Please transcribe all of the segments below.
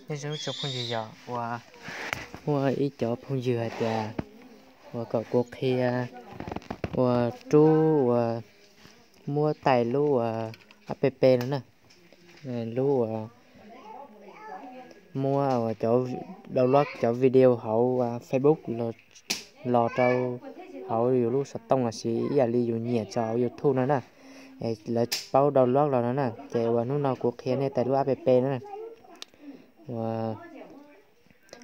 Nyob zoo tsoom phooj ywg, yog uas muaj ib cov phooj ywg hais tias uas kom kuv qhia uas rub uas muab tais lub uas app no na, lub uas muab uas cov download cov video hauv Facebook los rau hauv yus lub xov tooj los sis ib yam li yus nyiam tso hauv YouTube no na, lawv paub download los no na. Ces uas hnub no kuv qhia nej tais lub app no na. Uas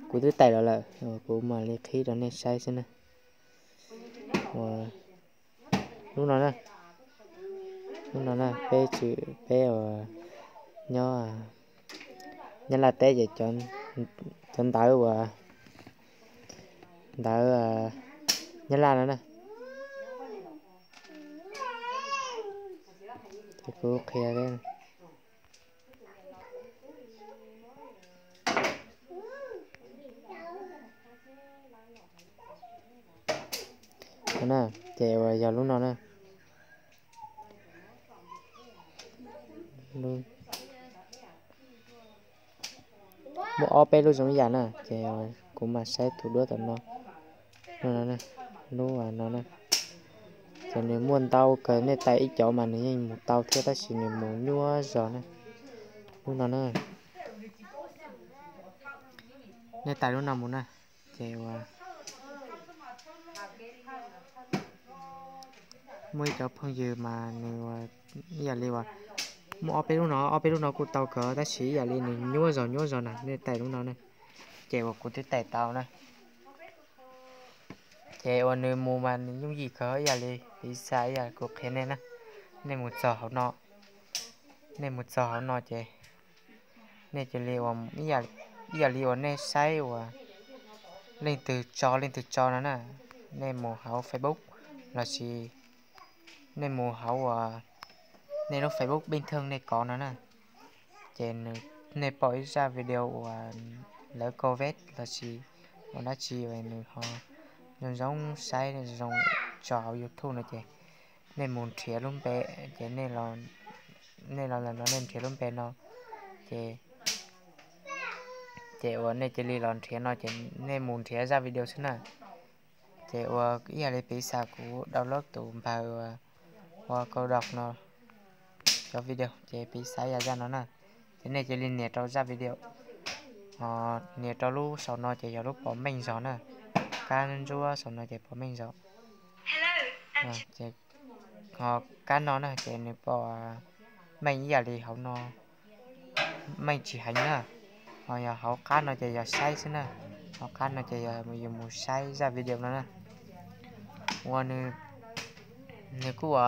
kuv twb tais los lawm, kuv mam li qhib rau nej saib xwb na. Uas lub no na, lub no na, peb tsis, peb uas nyob Nyab Laj teb ces cov ntawv uas ntawv Nyab Laj no na. Ces kuv qhia na, ces uas yog lub no na. Muaj ob peb lub zoo ib yam na, ces kuv mam saib tus duab tom no. Lub no na, ces nws muaj ntau kawg, nej tais ib cov mas nws yeej mus tau thiab tab sis nws mus nyuaj zog na. Lub no na, nej tais lub no mus na, ces uas muaj ib cov phooj ywg mas nws ib yam li uas muaj ob peb lub no, ob peb lub no kuj tau kawg tab sis ib yam li nws nyuaj zog nyuaj zog na, nej tais lub no na. Ces uas kuv twb tais tau na. Ces uas nws mus mas nws yooj yim kawg ib yam li piv xam ib yam kuv qhia nej na. Nej mus txog hauv no, nej mus txog hauv no ces nej cia li uas ib yam li uas nej saib uas leej twg tso leej twg tso no na, nej mus hauv Facebook los sis nej mus hauv uas nej lub Facebook pij theej nej kov no na, ces nej pom ib zaj video uas lawv covid los sis uas dab tsi uas nws ho zoo zoo saib zoo tso hauv YouTube no ces nej mus nrhiav lub npe, ces nej los ntawm no nej nrhiav lub npe no, ces ces uas nej cia li los nrhiav no ces nej mus nrhiav zaj video xwb na. Ces uas ib yam li piv xam kuv download tus npawg uas ua kau dok no cov video ces piv xam yam zaj no na. Ces nej cia li nias rau zaj video, nias rau lub saum no ces yog lub pom meej zog na. Kab ntsuab saum no ces pom meej zog. Ces ho kab no na ces nws pom meej ib yam li hauv no, meej tsis heev na. Ho yog hauv qab no ces yog saib xwb na. Hauv qab no ces yog yus mus saib zaj video no na. Ua nws kuj ua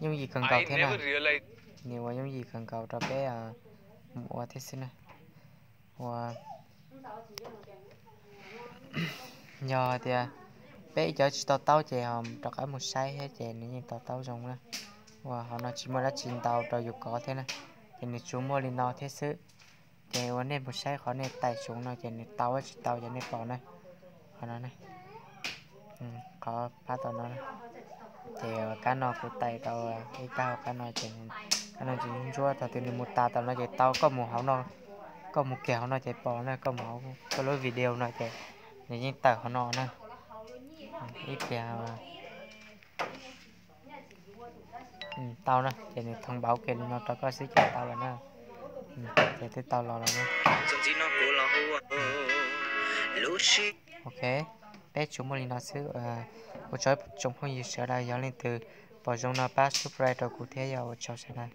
yooj yim kawg nkaus thiab na. Nws ua yooj yim kawg nkaus rau peb mus ua thiab xwb na. Ua yog tias peb ib cov tsis to taub ces ho rov qab mus saib thiab ces nws yeej to taub zoo na. Ua hauv no tsis muaj dab tsi ntau rau yus kov thiab na, ces nws tsuas muaj li no thiab xwb. Ces ua nej mus saib qhov nej tais tsoom no ces nws tau tsis tau ces nej pom na. Qhov no, qhov pab tau no, ces kab no kuv tais tau ib kab hauv qab no ces kab no tsis ntsuab, thaum twg nws mus tas tau no ces tau, koj mus hauv no, koj mus kiag hauv no ces pom na, koj mus hauv koj lub video no ces nws yeej tawm hauv no na. Ib pliag tau na ces nws thông báo kiag li no rau koj xwb ces tau lawm na. Ces twb tau los lawm na. Ok, peb tsuas muaj li no xwb. Ua tsaug tsoom phooj ywg sawv daws, yog leej twg pom zoo no pab subscribe rau kuv thiab, yog ua tsaug sawv daws.